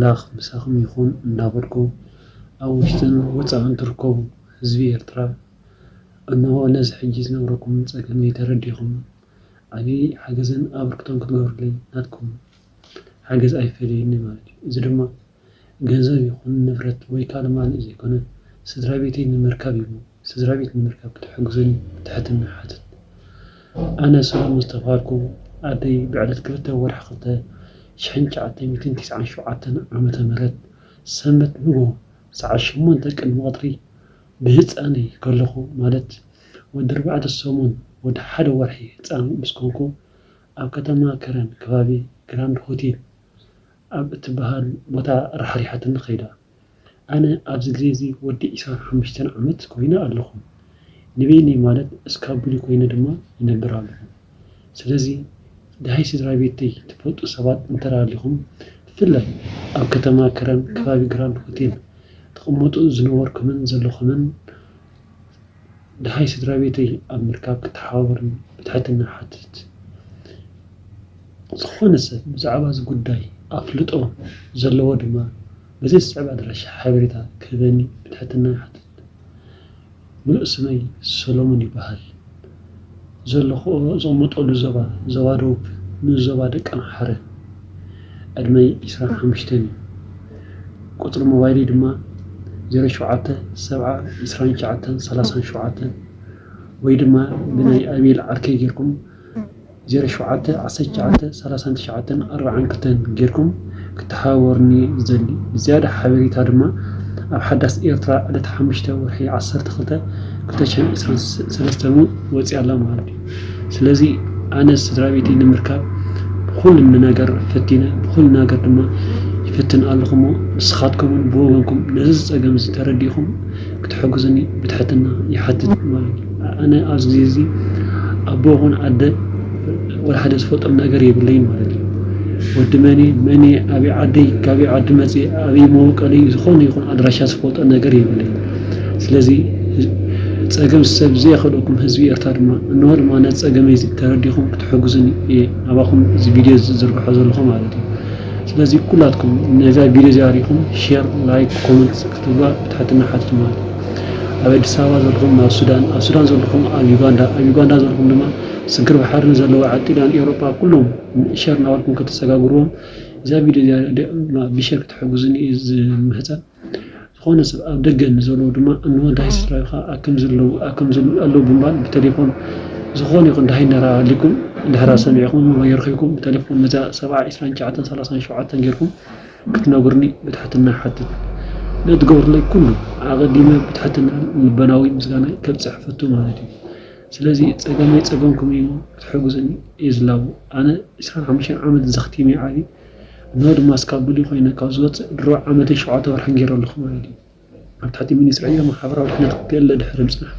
ኣምላኽ ምሳኹም ይኹን እንዳበልኩ፣ ኣብ ውሽጥን ወጻእን ትርከቡ ህዝቢ ኤርትራ፣ እንሆ ነዚ ሕጂ ዝነግረኩም ጸገመይ ተረዲእኹም ዓቢ ሓገዝን ኣበርክቶን ክትገብሩለይ ናትኩም ሓገዝ ኣይፈለየኒ ማለት እዩ። እዚ ድማ ገንዘብ ይኹን ንብረት ወይ ካልእ ማልእ ዘይኮነ፣ ስድራ ቤተይ ንምርካብ እዩ። ስድራ ቤት ንምርካብ ክትሕግዙኒ ብትሕትና ይሓትት። ኣነ ሰሎሙን ዝተባህልኩ፣ ኣደይ ብዕለት ክልተ ወርሒ ክልተ ሽሕን ትሽዓተ ሚእትን ትስዓን ሸውዓተን ዓመተ ምህረት ሰንበት ንግሆ ሰዓት ሸሞንተ ቅድሚ ቀትሪ ብህጻነይ ከለኹ፣ ማለት ወዲ ኣርባዕተ ሰሙን ወዲ ሓደ ወርሒ ህጻን ምስ ኮንኩ፣ ኣብ ከተማ ከረን ከባቢ ግራንድ ሆቴል ኣብ እትበሃል ቦታ ራሕሪሓትኒ ከይዳ። ኣነ ኣብዚ ግዜ እዚ ወዲ ዒስራን ሓሙሽተን ዓመት ኮይነ ኣለኹ። ንበይነይ ማለት እስካቡሊ ኮይነ ድማ ይነብር ኣለኹ። ስለዚ ደሃይ ስድራ ቤተይ ትፈልጡ ሰባት እንተ ሃሊኹም፣ ብፍላይ ኣብ ከተማ ከረን ከባቢ ግራንድ ሆቴል ትቕመጡ ዝነበርኩምን ዘለኹምን ደሃይ ስድራ ቤተይ ኣብ ምርካብ ክትሓባበሩኒ ብትሕትና ይሓትት። ዝኾነ ሰብ ብዛዕባ እዚ ጉዳይ ኣፍልጦ ዘለዎ ድማ በዚ ዝስዕብ ኣድራሻ ሓበሬታ ክህበኒ ብትሕትና ይሓትት። ምሉእ ስመይ ሰሎሙን ይበሃል። ዘለኹ ዝቕመጠሉ ዞባ፣ ዞባ ደቡብ፣ ንኡስ ዞባ ደቀምሓረ። ዕድመይ ዒስራን ሓሙሽተን እዩ። ቁጽሪ ሞባይለይ ድማ ዜሮ ሸውዓተ ሰብዓ ዒስራን ትሽዓተን ሰላሳን ሸውዓተን፣ ወይ ድማ ብናይ ኣቤል ዓርከይ ጌርኩም ዜሮ ሸውዓተ ዓሰርተ ትሽዓተ ሰላሳን ትሽዓተን ኣርባዓን ክልተን ጌርኩም ክትሓባበሩኒ ዝደሊ። ብዝያዳ ሓበሬታ ድማ ኣብ ሓዳስ ኤርትራ ዕለት ሓሙሽተ ወርሒ ዓሰርተ ክልተ ክልተ ሽሕን ዕስራን ሰለስተን እውን ወጺኣ ኣላ ማለት እዩ። ስለዚ ኣነ ስድራ ቤተይ ንምርካብ ብኹሉ ነገር ፈቲነ፣ ብኹሉ ነገር ድማ ይፍትን ኣለኹ እሞ፣ ንስኻትኩም እውን ብወገንኩም ነዚ ጸገም እዚ ተረዲእኹም ክትሕግዙኒ ብትሕትና ይሓትት ማለት እዩ። ኣነ ኣብዚ ግዜ እዚ ኣቦ ይኹን ኣደ ወላ ሓደ ዝፈልጦም ነገር የብለይን ማለት እዩ። ወዲ መን እየ፣ መን እየ፣ ኣበይ ዓደይ፣ ካበይ ዓዲ መፅየ፣ ኣበይ መበቆለይ፣ ዝኾነ ይኹን ኣድራሻ ዝፈልጦ ነገር የብለይን። ስለዚ ጸገም ሰብ ዘየኸደኩም ህዝቢ ኤርትራ ድማ፣ እንሆ ድማ ነዚ ጸገመይ እዚ ተረዲኹም ክትሕግዙኒ እየ ናባኹም እዚ ቪድዮ እዚ ዝዝርግሖ ዘለኹ ማለት እዩ። ስለዚ ኩላትኩም ነዛ ቪድዮ እዚኣ ሪኢኹም ሼር፣ ላይክ፣ ኮመንት ክትብሉዋ ብትሕትና ሓትት ማለት እዩ። ኣብ ኣዲስ ኣበባ ዘለኹም ናብ ሱዳን፣ ኣብ ሱዳን ዘለኹም ኣብ ዩጋንዳ፣ ኣብ ዩጋንዳ ዘለኹም ድማ ስግር ባሕሪ ንዘለዋ ዓዲ ኢራን፣ ኤውሮጳ ኩሎም ሼር እናበልኩም ከተሰጋግርዎም እዛ ቪድዮ እዚኣ ደ-፣ ብሼር ክትሕግዙኒ እየ ዝምህጸን። ዝኾነ ሰብ ኣብ ደገ ንዘለዉ ድማ እንሆ ዳይስትራይኻ ኣከም ዘለዉ፣ ኣከም ዘለዉ ኣለዉ ብምባል ብቴሌፎን ዝኾነ ይኹን ደሃይ እንድሕር ኣሊኩም፣ እንድሕር ሰሚዕኩም ወይ ረኺብኩም ብቴሌፎን ነዛ ሰብዓ ዒስራን ትሽዓተን ሰላሳን ሸውዓተን ጌርኩም ክትነግሩኒ ብትሕትና ይሓትት። ነቲ ትገብሩለይ ኩሉ ኣቐዲመ ብትሕትና ልበናዊ ምስጋናይ ከብጽሕ እፈቱ ማለት እዩ። ስለዚ ጸገመይ ጸገምኩም እዩ፣ ክትሕግዙኒ እየ ዝላቦ። ኣነ ዒስራን ሓሙሽተን ዓመት ዘኽቲመ ዓቢ፣ እንሆ ድማ እስካብ ብሉይ ኮይነ ካብ ዝወጽእ ድሮ ዓመትን ሸውዓተ ወርሕን ገይረ ኣለኹ ማለት እዩ። ኣብ ትሕቲ ሚኒስትሪ ዕዮ ማሕበራዊ ድሕነት ክእለ ድሕሪ ምጽናሕ፣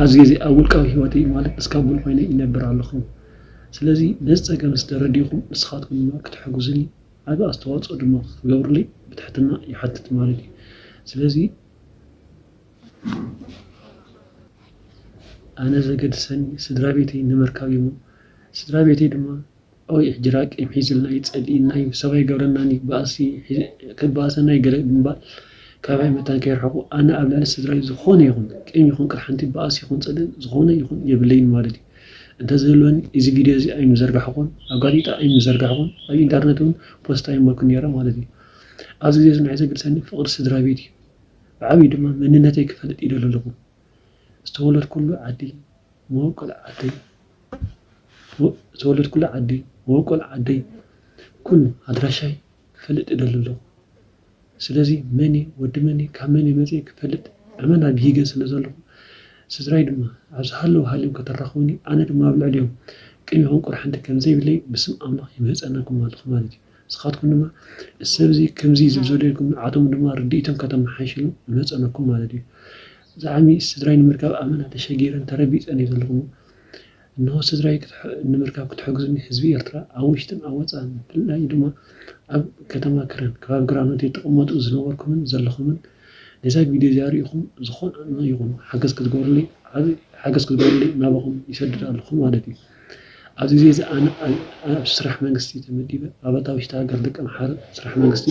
ኣብዚ ግዜ ኣብ ውልቃዊ ህይወተይ ማለት እስካብ ብሉይ ኮይነ ይነብር ኣለኹ። ስለዚ ነዚ ጸገም እዚ ተረዲእኩም ንስኻትኩም ድማ ክትሕግዙኒ ዓቢ ኣስተዋጽኦ ድማ ክትገብሩለይ ብትሕትና ይሓትት ማለት እዩ። ስለዚ ኣነ ዘገድሰኒ ስድራ ቤተይ ንምርካብ እዩ እሞ፣ ስድራ ቤተይ ድማ ኦይ ሕጅራ ቂም ሒዝልና እዩ፣ ጸሊእና እዩ፣ ሰብ ኣይገብረናን እዩ፣ ባእሲ ሒ-፣ ክባእሰና እዩ ገለ ብምባል ካባይ መታን ከይርሕቁ፣ ኣነ ኣብ ልዕሊ ስድራይ ዝኾነ ይኹን ቂም ይኹን ቅርሕንቲ፣ ባእሲ ይኹን ጸሊእ ዝኾነ ይኹን የብለይን ማለት እዩ። እንተዝህልወኒ እዚ ቪድዮ እዚ ኣይምዘርጋሕኩን፣ ኣብ ጋዜጣ ኣይምዘርጋሕኩን፣ ኣብ ኢንተርነት እውን ፖስት ኣይመልኩን ነይረ ማለት እዩ። ኣብዚ ግዜ እዚ ንዓይ ዘገድሰኒ ፍቕሪ ስድራ ቤት እዩ። ብዓብዩ ድማ መንነተይ ክፈልጥ ይደሊ ኣለኹ። ዝተወለድኩሉ ዓዲ፣ መበቆል ዓደይ፣ ወ-፣ ዝተወለድኩሉ ዓዲ፣ መበቆል ዓደይ፣ ኩሉ ኣድራሻይ ክፈልጥ ይደሊ ኣለኹ። ስለዚ መን እየ፣ ወዲ መን እየ፣ ካብ መን እየ መፅየ ክፈልጥ ኣመና ብሂገ ስለ ዘለኹ፣ ስድራይ ድማ ኣብ ዝሃለዉ ሃልዮም ከተራኽቡኒ፣ ኣነ ድማ ኣብ ልዕሊኦም ቂም ይኹን ቁርሕንቲ ከም ዘይብለይ ብስም ኣምላኽ ይምህፀነኩም ኣለኹ ማለት እዩ። ንስኻትኩም ድማ፣ "እዚ ሰብ እዚ ከምዚ እዩ" ዝብል ዘሎ ኢልኩም ንዓቶም ድማ ርድኢቶም ከተመሓይሽሉ ይመፀነኩም ማለት እዩ። ብዛዕሚ ስድራይ ንምርካብ ኣመና ተሸጊረን ተረቢፀን እየ ዘለኹ። እንሆ ስድራይ ክትሕ-፣ ንምርካብ ክትሕግዙኒ ህዝቢ ኤርትራ ኣብ ውሽጥን ኣብ ወፃእን፣ ብፍላይ ድማ ኣብ ከተማ ከረን ከባቢ ግራኖት ትቕመጡ ዝነበርኩምን ዘለኹምን ነዛ ቪድዮ እዚኣ ሪኢኹም ዝኾነ ይኹን ሓገዝ ክትገብሩለይ፣ ዓቢ ሓገዝ ክትገብሩለይ ናባኹም ይሰድድ ኣለኹ ማለት እዩ። ኣብዚ ግዜ እዚ ኣነ ኣብ ኣብ ስራሕ መንግስቲ ተመዲበ ኣብ ኣታ ውሽጢ ሃገር ደቂ ኣምሓረ ስራሕ መንግስቲ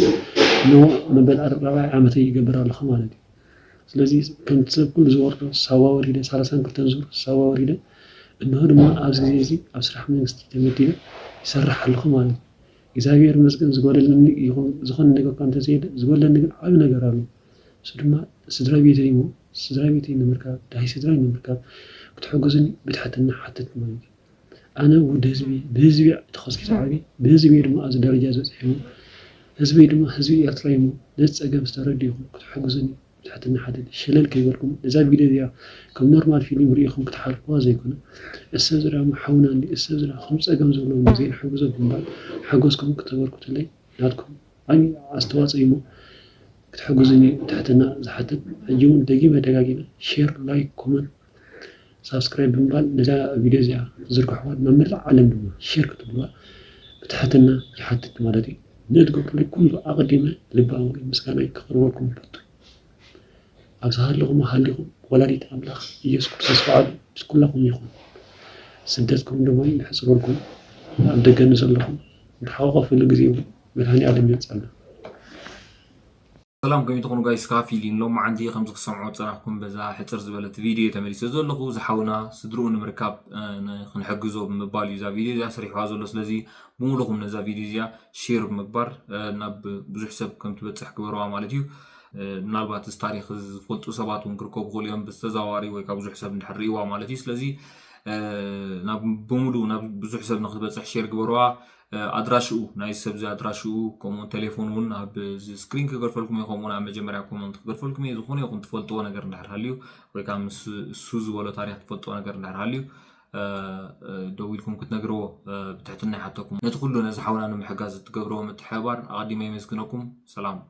ንዋ መበል ኣርባዕይ ዓመተይ ይገብር ኣለኹ ማለት እዩ። ስለዚ ከምቲ ሰብ ኩሉ ዝወርዶ ሳዋ ወሪደ ሰላሳን ክልተን ዙር ሳዋ ወሪደ እንሆ ድማ ኣብዚ ግዜ እዚ ኣብ ስራሕ መንግስቲ ተመዲበ ይሰርሕ ኣለኹ ማለት እዩ። እግዚኣብሔር ይመስገን ዝጎደለኒ ይኹን ዝኾነ ነገር እኳ እንተዘየለ ዝጎደለኒ ግን ዓቢ ነገር ኣሎ። እሱ ድማ ስድራ ቤተይ እሞ ስድራ ቤተይ ንምርካብ ዳይ ስድራይ ንምርካብ ክትሕግዙኒ ብትሕትና ሓትት ማለት እዩ። ኣነ ውድ ህዝቢ ብህዝቢ ተኸስኪሰ ዓብየ ብህዝቢ ድማ ኣብዚ ደረጃ ዝበፅሐ እሞ ህዝበይ ድማ ህዝቢ ኤርትራ እሞ ነዚ ፀገም ዝተረድእኹም ክትሕግዙኒ ብትሕትና ሓትት ሸለል ከይበልኩም ነዛ ቪድዮ እዚኣ ከም ኖርማል ፊልም ርኢኹም ክትሓልፍዋ ዘይኮነ እሰብ ዝዳ ሓውና እንዲ እሰብ ዝዳ ከም ፀገም ዘለዎም ዘይንሕግዞ ብምባል ሓገዝኩም ክተበርክቱለይ ናትኩም ዓብዪ ኣስተዋፅኦ እሞ ክትሕግዙኒ ብትሕትና ዝሓትት ሕጂ እውን ደጊመ ደጋጊመ ሼር ላይክ ኮመንት ሳብስክራይብ ብምባል ነዛ ቪድዮ እዚኣ ክትዝርግሕዋ ናብ መላእ ዓለም ድማ ሼር ክትብልዋ ብትሕትና ይሓትት ማለት እዩ። ንእትገብሩለይ ኩሉ ኣቐዲመ ልባዊ ምስጋናይ ከቕርበልኩም ይፈቱ። ኣብ ዝሃለኹም ሃሊኹም ወላዲት ኣምላኽ ኢየሱስ ክርስቶስ በዓሉ ምስ ኩላኹም ይኹን። ስደትኩም ድማ የሕፅረልኩም። ኣብ ደገ ንዘለኹም ንተሓቋቐፍሉ ግዜ እውን መድሃኔ ዓለም የምፅኣልና። ሰላም ከመይ ትኾኑ ጋይስ? ካፊል ኢን ሎም መዓንቲ ከምዚ ክሰምዖ ዝጸናሕኩም በዛ ሕጽር ዝበለት ቪድዮ ተመሊሰ ዘለኹ። ዝሓውና ስድርኡ ንምርካብ ክንሕግዞ ብምባል እዩ እዛ ቪድዮ እዚኣ ሰሪሕዋ ዘሎ። ስለዚ ብምሉኹም ነዛ ቪድዮ እዚኣ ሼር ብምግባር ናብ ብዙሕ ሰብ ከም ትበጽሕ ግበርዋ ማለት እዩ። ምናልባት እዚ ታሪኽ እዚ ዝፈልጡ ሰባት እውን ክርከቡ ክኽእሉ እዮም ብዝተዘዋዋሪ ወይ ካብ ብዙሕ ሰብ እንድሕር ርእይዋ ማለት እዩ። ስለዚ ናብ ብምሉ ናብ ብዙሕ ሰብ ንክትበጽሕ ሼር ግበርዋ። ኣድራሽኡ ናይ ሰብ እዚ ኣድራሽኡ ከምኡ ቴሌፎን እውን ኣብ ስክሪን ክገድፈልኩም እየ። ከምኡ ኣብ መጀመርያ ኮመንት ክገድፈልኩም እየ። ዝኾነ ይኹን ትፈልጥዎ ነገር እንድሕር ሃልዩ ወይ ከዓ ምስ እሱ ዝበሎ ታሪክ ትፈልጥዎ ነገር እንድሕር ሃልዩ ደዊልኩም ክትነግርዎ ብትሕትና ይሓተኩም። ነቲ ኩሉ ነዚ ሓውና ንምሕጋዝ እትገብርዎ ምትሕብባር ኣቐዲመ የመስግነኩም። ሰላም።